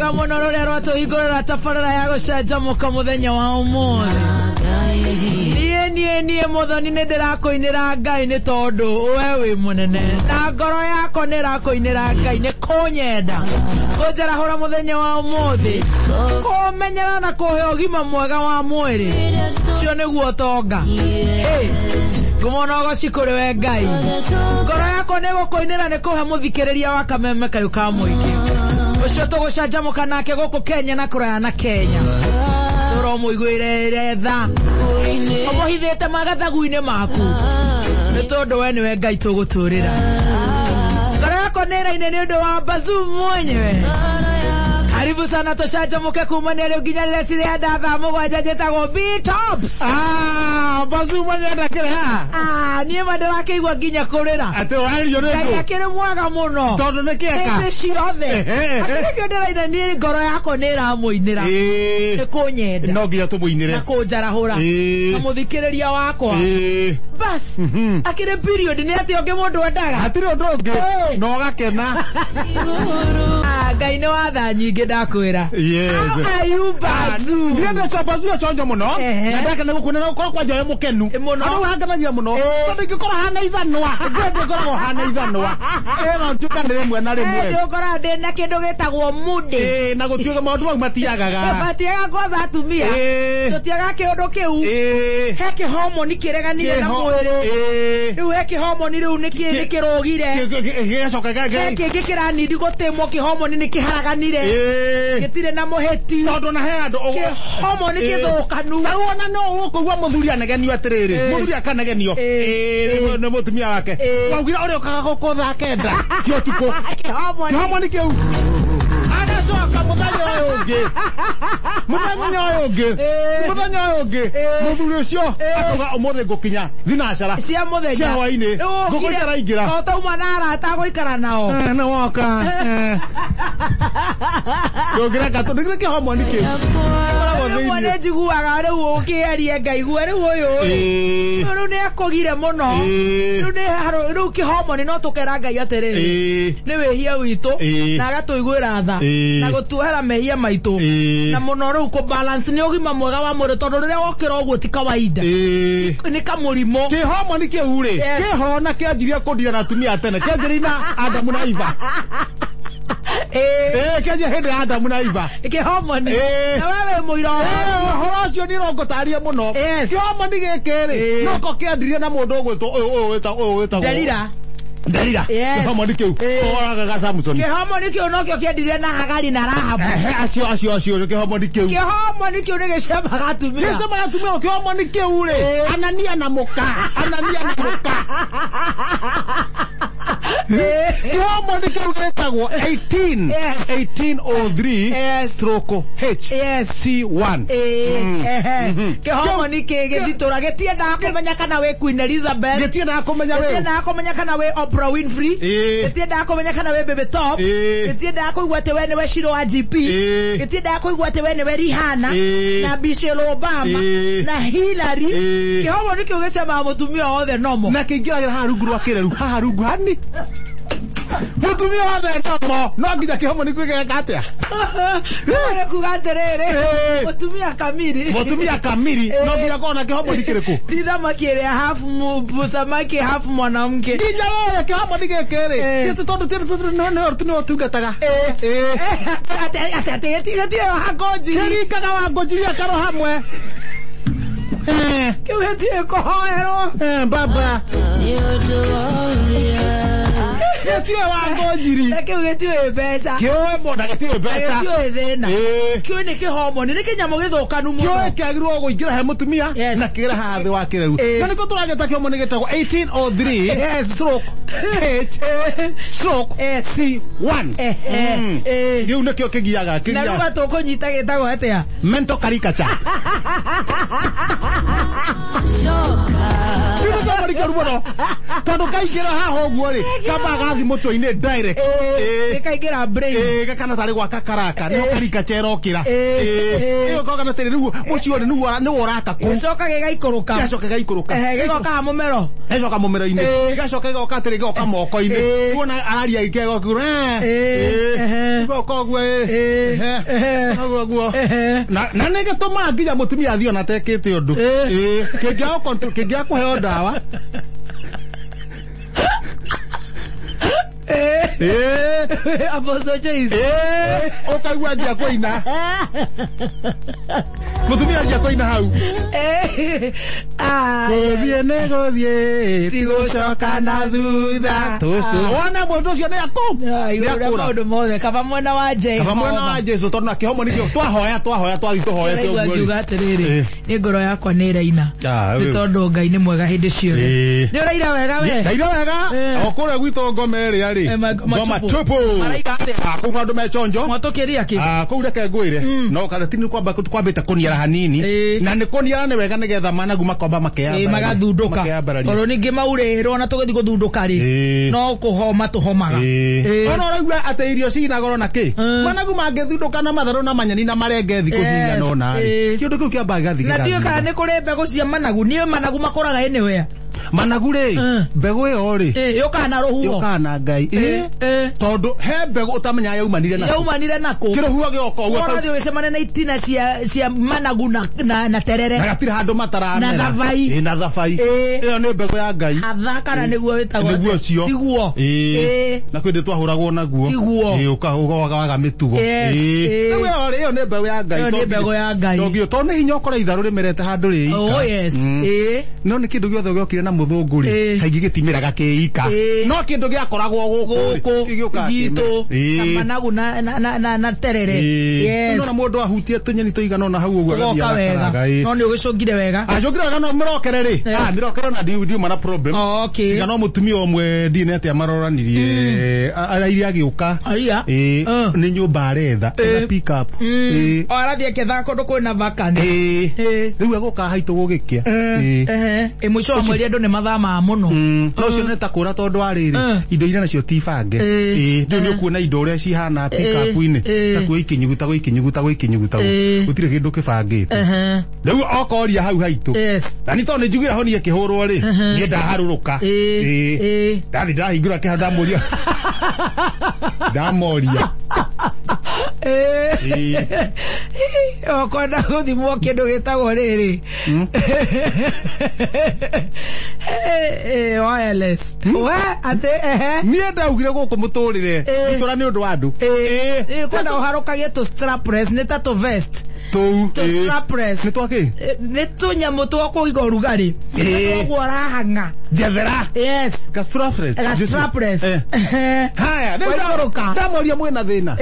rwega mũno rũrĩa rwatũhingũrĩra tabarĩra ya gũcanjamũka mũthenya wa ũmũthĩ. Niĩ Mũthoni nĩ ndĩrakũinĩra Ngai nĩ tondũ we wĩ mũnene, na ngoro yakwa nĩ ĩrakũinĩra Ngai nĩ kũnyenda, kũnjarahũra mũthenya wa ũmũthĩ, kũmenyera na kũhe ũgima mwega wa mwĩrĩ, ũcio nĩguo ũtonga. Hey, ngumo na ũgoci kũrĩ we Ngai. Ngoro yakwa nĩ gũkũinĩra nĩ kũhe mũthikĩrĩria wa kameme kayũ ka mũingĩ ũcio tũgũcanjamũka nake gũkũ Kenya na kũraya na Kenya. Tũromũiguĩre tha, ũmũhithĩte magathagu-inĩ maku nĩ tondũ we nĩwe Ngai tũgũtũrĩra. Ngoro yakwa nĩ ĩraine nĩ ũndũ wa Bazuu mwenyewe. Karibu sana tũcanjamũke kumania rĩu nginya rĩrĩa cirĩa thaa 7. Njĩtagwo B Tops. Bazuu mwenyewe ndakĩrĩ haha. Niĩ ma ndĩrakĩigua nginya kũrĩra. Atĩ wario nĩ Ngai ndũ? akĩrĩ mwega mũno Tondũ nĩ kĩeka? Hĩndĩ ciothe. Nĩkĩo ndĩraina niĩ, ngoro yakwa nĩ ĩramũinĩra nĩ kũnyenda. No nginya tũmũinĩre. Na kũnjarahũra na mũthikĩrĩria wakwa. Bas, akĩrĩ period nĩ atĩ ũngĩ mũndũ endaga. Hatirĩ ũndũ ũngĩ na ũgakena. Ngai nĩ wa tha nyingĩ, ndakwĩra. Yes. How are you, Bazuu? Niĩ ndĩca Bazuu aconjo mũno. Na ndakena gũkuona na gũkorwo kwanja wĩ mũkenu. Mũno. Andũ hanganagia mũno tondũ ingĩkorwo hana ithanwa, ngĩkoragwo hana ithanwa ĩno njuka nĩ rĩmwe na rĩmwe. Nĩ ũkoraga ndĩ na kĩndũ gĩtagwo mood. Na gũtuĩka maũndũ mau matiagaga. Matiaga kwanza atumia. Tũtiaga kĩũndũ kĩu. He kĩhomoni kĩreganire na mwĩrĩ. Rĩu he kĩhomoni rĩu nĩ kĩrũgire. Gĩgacoka He kĩngĩ kĩranindi gũtĩmwo, kĩhomoni nĩ kĩharaganire. Gĩtirĩ na mũhĩti. Tondũ na he andũ Kĩhomoni kĩthũkanu. Tarĩu ona no ũkũigua mũthuri anegenio atĩrĩrĩ, mũthuri akanegenio nĩ mũtumia wake, waugire ũrĩa ũkaga gũkũ thaa 9 cia ũtukũ. Kĩhomoni. Kĩhomoni kĩu agacoka mũthenya ũyũ ũngĩ, mũthenya ũyũ ũngĩ, mũthenya ũyũ ũngĩ, mũthuri ũcio akauga ũmũthĩ ngũkinya thinacara cia mũthenya cia hwainĩ, Rĩu ngũkũ ũkire, itaraingĩra. o tauma na arata gũikara nao. Nĩ woka ndũngĩreka tondũ githĩ kĩhomoni kĩu gĩkoragwo Rĩmwe thĩiniĩ. nĩ njiguaga rĩu ũkĩaria ngaigua rĩu ũyũ rĩu nĩ akũgire mũno. Rĩu nĩ rĩu kĩhomoni no tũkera Ngai atĩrĩrĩ, nĩ wĩhia witũ na agatũiguĩra tha na gũtuohera mehia maitũ na mũno rĩu kũ balance nĩ ũgima mwega wa mwĩrĩ, tondũ rĩrĩa wokĩra ũguo ti kawaida, nĩ kamũrimũ. Kĩhomoni kĩu rĩ, kĩho na kĩanjirie kũndira na atumia a tene, kĩanjirie na Adamu na Iva. Kĩanjia hĩndĩ ya Adamu na Iva. Kĩhomoni. Na wewe wĩ mũira wa Ũhoro ũcio nĩ ũrongũtaria mũno. Kĩhomoni gĩkĩ rĩ, noko kĩandirie na mũndũ ũgwĩtwo ũyũ ũyũ wĩtagwo ũyũ wĩtagwo Delila. Delila. Kĩhomoni kĩu ũragaga Samson. Kĩhomoni kĩu nokĩo kĩandirie na Hagari na Rahabu. Acio acio acio kĩhomoni kĩu. Kĩhomoni kĩu nĩ gĩcemaga atumia. Gĩcemaga atumia. Kĩhomoni kĩu rĩ, Anania na mũka, Anania na mũka. Kĩhomoni kĩu gĩtagwo 18 1803 stroke H C1. Kĩhomoni gĩthitũra gĩtiendaga kũmenya kana wĩ Queen Elizabeth. Gĩtiendaga kũmenya wĩ Gĩtiendaga kũmenya kana wĩ Oprah Winfrey. Gĩtiendaga kũmenya kana wĩ Baby Top. Gĩtiendaga kũigua atĩ we nĩwe Shiro wa GP. Gĩtiendaga kũigua atĩ we nĩwe Rihanna na Michelle Obama na Hillary. Kĩhomoni kĩu gĩcemaga mũtumia wothe nomo. Na kĩingĩragĩra haha rungu rwa kĩreru, haha rungu hani mũtumia wothe nomo, no nginya kĩhomoni kĩu gĩgeka atĩa? Rĩu nĩ kuga atĩrĩrĩ, mũtumia kamiri. Mũtumia kamiri no nginya korwo na kĩhomoni kĩrĩkũ? Ti thamaki ĩrĩa half mũsamaki half mwanamke. Nginya wewe kĩhomoni gĩkĩ rĩ, gĩtĩ tondũ nĩ ũtungataga. Atĩ gĩtiyo hango njiri. Kĩringaga wa ngũnjiri akaro hamwe. Kĩu gĩtiĩ kũhoerwo. Baba gĩtiĩ wa ngũnjiri. Na kĩu gĩtiũĩ mbeca. Kĩũĩ mũndũ gĩtiũĩ mbeca. Gĩtiũĩ thĩna. Kĩu nĩ kĩhomoni, nĩ kĩnyamũ gĩthũkanu mũno. Kĩũĩ kĩagĩrĩirwo kũingĩra he mũtumia na kĩgĩre haha thĩ wa kĩreru, na nĩkĩo tũragĩta kĩhomoni gĩtagwo 1803 stroke H stroke C1. Kĩu nĩkĩo kĩgiaga Na kĩgiaga. rĩu tũkũnyita gĩtagwo atĩa? Mental caricature. Kĩu nĩ kĩhomoni kĩũru mũno tondũ kaingĩra haha ũguo rĩ, kamba Gathi mũtwe-inĩ direct. Gĩkaingĩra brain. Gakana tarĩ gwaka karaka nĩho karika cerokĩra. Ĩyo koga atĩrĩ rĩu mũciĩ ũrĩ nĩguo ũraka kũu. Gĩcoka gĩgaikũrũka. Gĩgacoka gĩgaikũrũka. Gĩgoka ha mũmero. Gĩgacoka mũmero-inĩ. Gĩgacoka gĩgoka atĩrĩ gĩgoka moko-inĩ. Kuona araria gĩkegoka gĩgoka ũguo ũguo ũguo. Na nĩ gĩtũmaga nginya mũtumia athiĩ ona atekĩte ũndũ. Kĩngĩaga kũheo ndawa. Apostle Joyce. Ũkaigua anjia kũina. Mũtumia anjia kũina hau. Gũthiĩ nĩ gũthiĩ ti gũcoka na thutha. Wona mũndũ ũcio nĩ akũra. Maũndũ mothe kaba mwena wa Jehova. Kaba mwena wa Jesu tondũ na kĩhomo nĩkĩo twahoya twathiĩ tũhoete ũguo. Ngiuga atĩrĩrĩ, nĩ ngoro yakwa nĩ ĩraina. Nĩ tondũ Ngai nĩ mwega hĩndĩ ciothe. Nĩ ũraira wega we? Ndaira wega. O kũrĩa gwitũ ngoma ĩrĩa rĩ. Ngoma tupu. Maraika atĩa? Kũu maũndũ me chonjo. Mwatũkĩria kĩ? Kũu reke ngwĩre. No kana ti nĩ kwambĩte kũniara hanini. Na nĩ kũniara nĩ wega nĩgetha managu makomba makeyambararia. Magathundũka. Tondũ ningĩ maurĩrwo na tũgĩthiĩ gũthundũka rĩ, no kũhoma tũhomaga. Ona ũraigua atĩ irio cina goro na kĩ? Managu mangĩthundũka na matharũ na manyeni na marenge thikũ cigana ũna rĩ. Kĩũndũ kĩu kĩambaga gĩgathiĩ. Na ndiũĩ kana nĩ kũrĩ mbegũ cia managu. Niĩ managu makũraga anywhere. Managu rĩ, mbegũ ĩyo rĩ, yũkaga na rũhuho. Yũkaga na Ngai. Tondũ he mbegũ ũtamenyaga yaumanire nakũ. Yaumanire nakũ. Kĩrũhuho gĩoka ũguo. Ũrathiĩ ũgĩcemania na itina cia managu na terere. Na gatirĩ handũ mataramera. Na thabai. Na thabai. Ĩyo nĩ mbegũ ya Ngai. Hatha kana nĩguo wĩtagwo. Nĩguo ũcio. Tiguo. Na kwĩ hĩndĩ twahũragwo naguo. Tiguo. Ũkawaga mĩtugo. Rĩu ĩyo nĩ mbegũ ya Ngai. Ĩyo nĩ mbegũ ya Ngai. Tondũ nĩ hinya ũkore itharũ rĩmerete handũ rĩ ika. Oh yes. No nĩ kĩndũ gĩothe gĩokire na mũthũngũ rĩ, kaingĩ gĩtimĩraga kĩika. No kĩndũ gĩakoragwo gũkũ gĩũkaga gitũ. Na managu na terere. Yes. No na mũndũ ahutie tũnyeni tũigana ũna hau ũguo agathiĩ agakaraga. No nĩ ũgĩcũngire wega. Acũngire wega no mĩrokere rĩ. Mĩrokere ona ndiuma na problem. Okay. Tiga no mũtumia ũmwe ndiĩ atĩa maroranirie. Araire agĩũka. Nĩ nyũmba aretha. Ena pick up. O arathiĩ akĩethaga kũndũ kwĩna vacancy. Rĩu egũka haitũ gũgĩkĩa. Mũico wa mweri andũ nĩ mathamaga mũno. No ũcio nĩ ta kũra tondũ wa rĩrĩ, indo iria nacio ti bange. Rĩu nĩ ũkuona indo ũrĩa cihana pick up-inĩ. Ta kuo ikinyugutagwo ikinyugutagwo ikinyugutagwo. Gũtirĩ kĩndũ kĩbangĩte. Rĩu okoria hau haitũ. Na nĩ tondũ nĩ njugire honi ĩkĩhũrwo rĩ, niĩ ndaharũrũka. Ndathi ndahingũra kĩharo ndamũria. Ndamoria. Okwenda gũthimwo kĩndũ gĩtagwo rĩrĩ. Wireless. We atĩ ehe. Niĩ ndaugire gũkũ mũtũrĩre. Gũtũra nĩ ũndũ wa andũ. Kwenda ũharũkagie tũ strapless nĩ ta tũ vest. Tũu. Tũ strapless. Nĩ twakĩ? Nĩ tũnyamũ twa kũiga ũrugarĩ. Ũguo ũrahang'a. Njethera. Yes. Ga strapless. Ga strapless. Haya, ndamoria mwĩna thĩna.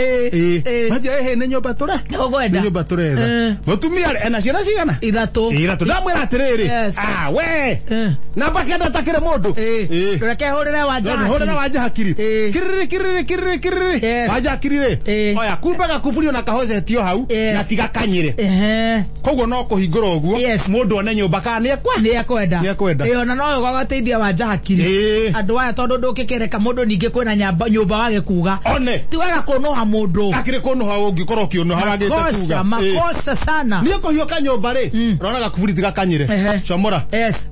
Manjĩra ĩhĩ nĩ nyũmba tũre. Ũkwenda. Nĩ nyũmba tũretha. Mũtumia rĩ, ena ciana cigana? Ithatũ. Ithatũ. Ndamwĩra atĩrĩrĩ. We. Namba kenda takĩrĩ mũndũ. Reke hũrĩre Wanja Hakiri. Hũrĩra Wanja Hakiri. Kiriri kiriri kiriri kiriri. Wanja Hakiri rĩ. Oya kumbe gakuburi ona kahocetio hau na tiga kanyire. Koguo no kũhingũra ũguo mũndũ one nyũmba kana nĩ ekwenda. Nĩ ekwenda. Ona no ũgagateithia Wanja Hakiri. Andũ aya tondũ ndũngĩkĩreka mũndũ ningĩ kwĩna nyũmba wage kuga. One. Ti wega kũnũha mũndũ. Akĩrĩ kũnũha ũngĩkorwo ũkĩũnũha wagĩte kuga. Makosa sana. Niĩ kũhiũka nyũmba rĩ, rora gakuburi tigakanyire. Comora.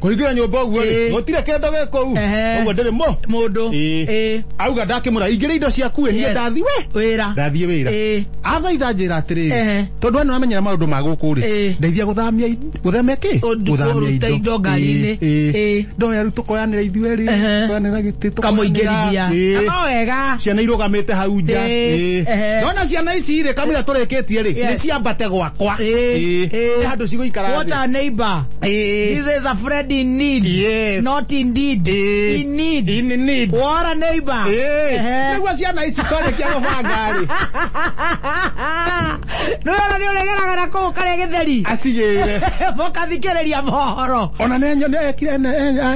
Kũhingũra nyũmba ũguo rĩ, gũtirĩ kĩndũ gĩ kũu. Ũguo ndĩrĩ mũndũ. Auga ndakĩmũra ingĩrĩ indo ciaku niĩ ndathiĩ we. Wĩra. Ndathiĩ wĩra. Athaitha njĩra atĩrĩrĩ. Tondũ we nĩwamenyera maũndũ ma gũkũ rĩ. Ndeithia gũthamia gũthamia kĩ? Gũthamia indo ngari-inĩ. Ndoya rĩu tũkoyanĩra ithuĩ rĩ. Tũkoyanĩra gĩtĩ. Tũkamũingĩrithia. No wega. Ciana irũgamĩte hau nja. Ndona ciana ici rĩ kamũira tũrĩkĩtie rĩ, nĩ ciambate gwakwa. Nĩ handũ cigũikara. What a neighbor. This is a friend in need. Yes. Not indeed. In need. In need. What a neighbor. Nĩguo ciana ici twarĩkia gũbanga rĩ. Nĩwona nĩ ũregeraga na kũu karĩa gĩtheri. Acigĩre. Mũkathikĩrĩria mohoro. Ona nĩ nĩ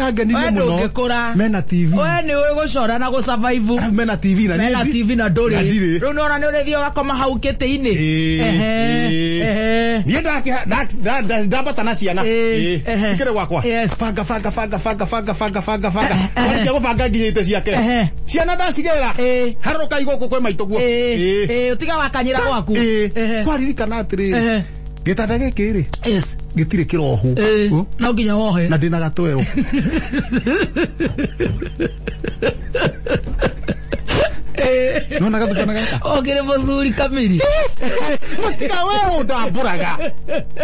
angenirie We mũno. ndũngĩkũra. Mena TV. We nĩ ũĩ gũcora na gũsurvive. Mena TV na Mena niĩ TV na ndũrĩ. Na ndirĩ. Rĩu nĩwona nĩ ũrĩthiĩ ũgakoma hau kĩtĩ-inĩ. Ehe, ehe. Niĩ ndambata na ciana. Ikĩrĩ gwakwa. Yes. Banga banga banga banga banga banga banga banga. Warĩkia gũbanga nginya itĩ ciake. Ehe. Ciana ndacigĩra. Harũrũkai gũkũ kwĩ maitũ guo. Ũtiga wakanyĩra gwaku. Ehe. Twaririkana atĩrĩrĩ. Ehe. Gĩtanda gĩkĩ rĩ. Yes. Gĩtirĩ kĩroho. No nginya wohe. Na ndĩna gatwero. Nona gathukana gaka. Ũkĩrĩ mũthuri kamiri. Mũtiga we ũndambũraga.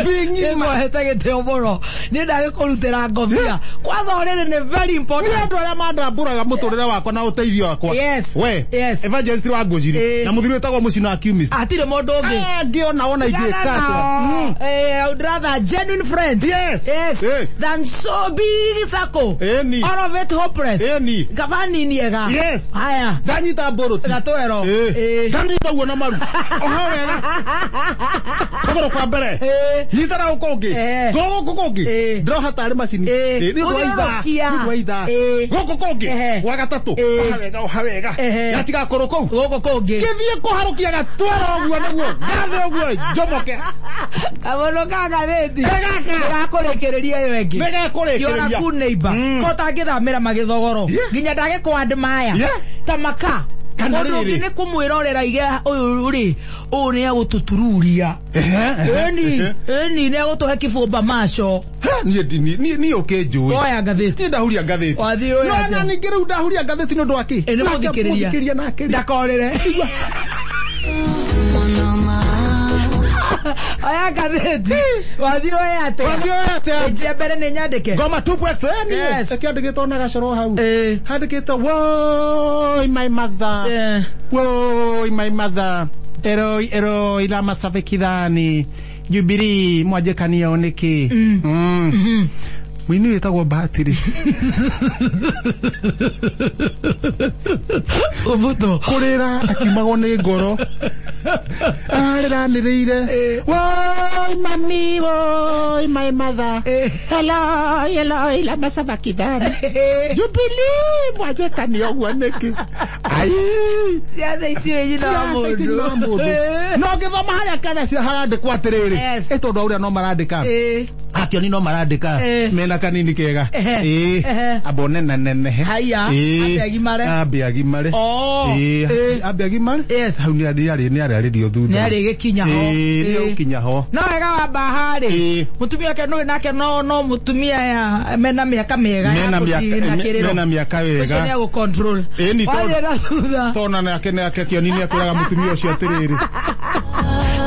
Thĩ ng'ima. Nĩngũhete gĩtĩo mũno. Niĩ ndagĩkũrutĩra ngobia. Kwanza rĩrĩ nĩ very important. Nĩ andũ arĩa mandambũraga mũtũrĩre wakwa na ũteithio wakwa. Yes. We. Yes. Evangelist wa Ngũnjiri. Na mũthuri wĩtagwo Mũcina Akiumist. Hatirĩ mũndũ ũngĩ. Angĩona wona ingĩka atĩa. I would rather genuine friends. Yes. Yes. Than so big circle. Ĩni. All of it hopeless. Ĩni. Kaba nini ega. Yes. Haya. Ndanyita mbũrũti. Gatwero. Ndanyita guo na maru. Oha wega. Kũgũrũ kwa mbere. Nyita na gũkũ ũngĩ. Gũkũ kũngĩ. Ndĩroha tarĩ macini. Nĩ ũndũ wa ithaa. Nĩ ũndũ wa ithaa. Gũkũ kũngĩ. Gwa gatatũ. Oha wega, oha wega. Gatigakorwo kũu. Gũkũ kũngĩ. Gĩthiĩ kũharũkia gatwero ũguo nĩguo. Gathe ũguo njomoke. Kamono ka ngathĩti. Gakũrĩkĩrĩria ĩyo ĩngĩ. Nĩgekũrĩkĩrĩria. Kĩora ku neighbor. Ko tangĩthamĩra magĩthogoro. Nginya ndagĩkũ-admire. Ta maka. Kana Mũndũ ũngĩ rĩrĩ. nĩ kũmwĩrorera ige ũyũ rĩ, ũyũ nĩ egũtũtururia. Ĩni, ĩni nĩ egũtũhe kĩbũmba maco. Niĩ niĩ ũkĩnjũĩ. Woya ngathĩti. Niĩ ndahuria ngathĩti. Wathiĩ ũyũ No, na atĩa? ningĩ rĩu ndahuria ngathĩti nĩ ũndũ wa kĩ? Ĩ, nĩ Nake mũthikĩrĩria. mũthikĩrĩria nake rĩ. Ndakorĩre. Oya ngathĩti. Wathiĩ ũyũ atĩa? Wathiĩ ũyũ atĩa? Njia mbere nĩ nyandĩke. Ngoma tupu ese, Yes. Ĩkĩandĩkĩtwo na gacoro hau. Handĩkĩtwo, woi my mother. Woi my mother. Eroi eroi la masabekithani. Jubilee mwanjĩkanio nĩkĩ? Mũini wĩtagwo Bahati rĩ. Ũbutũ. Kũrĩra akiumagwo nĩ ngoro. Arĩranĩrĩire. Woi mami, woi my mother. Hello, hello, ila masabakithani. Jubilee mwanjĩkanio ũguo nĩkĩ? Ai. Ciaca itiũĩ nyina wa Ciaca itiũĩ nyina wa mũndũ. mũndũ. No ngĩthoma harĩa kana cia harandĩkwo atĩrĩrĩ. Yes. Ĩ tondũ ũrĩa no marandĩka. Akĩoni no marandĩka. Mena kanini kega. Amba nene nenehe. Haiya. Ambe agimare. Ambe agimare. Ambe agimare. Yes. Hau nĩ arĩ arĩrio thutha. Nĩ arĩgĩkinya ho. Nĩ agũkinya ho. No wega wa Baha rĩ. Mũtumia wake nũĩ nake no mũtumia ya mena mĩaka mĩega ya gũthiĩ na kĩrĩro. Mena mĩaka wega. Ũcio nĩ agũ-control. Ĩni Wathiĩ na thutha. Tona nake nake Kĩoni nĩ akwĩraga mũtumia ũcio atĩrĩrĩ.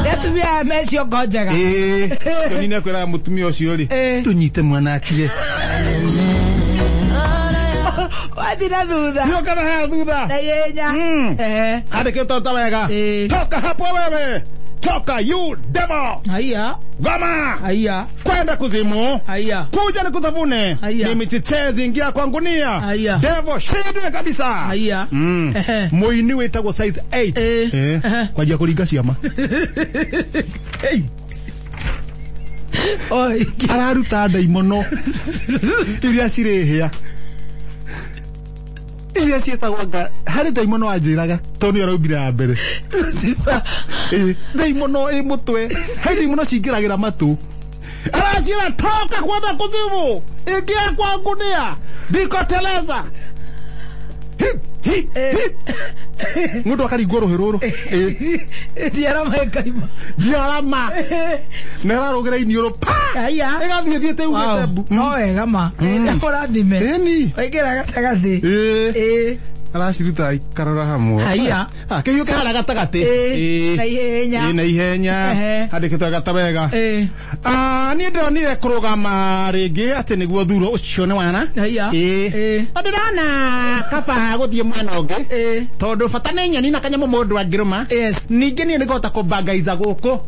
Nĩ atumia aya me ciongo njega. Kĩoni nĩ akwĩraga mũtumia ũcio rĩ. Tũnyite mwana atige. Wathiĩ na thutha. Nĩoka na haha thutha. Na ihenya. Handĩkĩtwo ta wega. Toka hapo wewe. Toka you devil. Haiya. Goma. Haiya. Kwenda kuzimu. Haiya. Kuja nikutafune. Haiya. Mimi sichezi, ingia kwa ngunia. Haiya. Devil shindwe kabisa. Haiya. Mũini wĩtagwo size 8. Kwanjia kũringa ciama. Oi. Araruta ndaimono iria cirĩ hĩa. Iria ciĩtagwo nga harĩ ndaimono anjĩraga tondũ nĩyo araumire ya mbere. Lucifer. Ndaimono ĩ mũtwe. Harĩ ndaimono cingĩragĩra matũ. Araciĩra toka kwenda kuzimu. Ingia kwa ngunia. Ndikoteleza. Hit, hit, hit. Mũndũ akaringwo rũhĩ rũrũ. Ndiarama ĩkaima. Ndiarama. Na ĩrarũgĩra iniũrũ pa. Haiya. Ĩgathiĩ thiĩte yugĩte mbu. No wega ma. Ndakũrathime. Ĩni. Waingĩra gatagatĩ. Araciruta ikarora hamwe. Haiya. Kĩhiũ kĩhana gatagatĩ. Na ihenya. Na ihenya. Handĩkĩtwo gata wega. Niĩ ndĩronire kũrũgama rĩngĩ atĩ nĩguo thuro ũcio nĩ wana. Haiya. Na ndĩrona kaba gũthiĩ mwena ũngĩ. Tondũ bata nĩ nyoni na kanyamũ mũndũ angĩrũma. Ningĩ niĩ nĩngũhota kũmbangaiza gũkũ.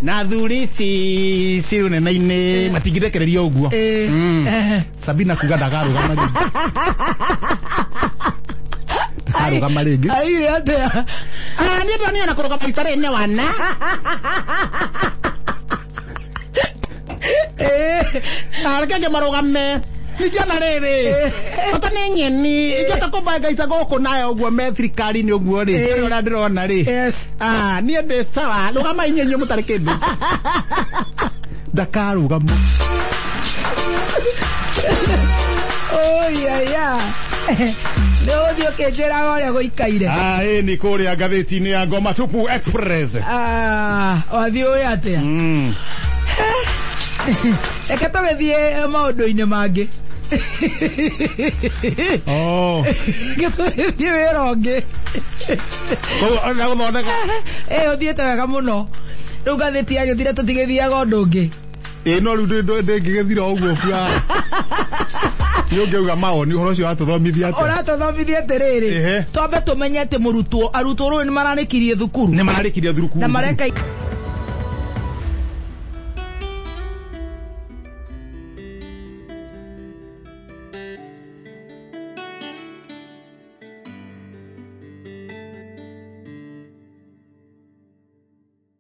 Na athuri ici ci ũnene-inĩ matingĩrekereria ũguo. Sabina kuga ndagarũgama rĩngĩ. Ndakarũgama rĩngĩ. Aire atĩa? Ah, niĩ ndonio na kũrũgama rita rĩrĩ nĩ wana. Na reke angĩ marũgame. Ningĩ ona rĩrĩ, bata nĩ nyeni, ingĩhota kũbangaica gũkũ nayo ũguo me thirikari-inĩ ũguo rĩ, ũrĩa ndĩrona rĩ. Yes. Ah, niĩ ndĩ sawa, rũgamai inyuĩ inyuĩ mũtarĩ kĩndũ. Ndakarũgama. Oiyaya. Nĩ ũgũthiĩ ũkĩnjĩraga ũrĩa gũikaire. Ah, ĩ nĩ kũrĩa ngathĩti-inĩ ya Ngoma Tupu Express. Ah, wathiĩ ũĩ atĩa? Reke tũgĩthiĩ maũndũ-inĩ mangĩ. Oh. Reke tũgĩthiĩ wĩra ũngĩ. Koguo ona gũthondeka. Ĩ ũthiĩte wega mũno. Rĩu ngathĩti yagĩthire tũtigĩthiaga ũndũ ũngĩ. Ĩ no rĩu ndĩngĩgĩthira ũguo bua. Nĩ ũngĩauga mawoni ũhoro ũcio watũthomithia atĩa? Ũratũthomithia atĩrĩrĩ. Ehe. Twambe tũmenye atĩ mũrutwo arutwo rũĩ nĩ maranĩkirie thukuru. Nĩ mararĩkirie thukuru. Na mareka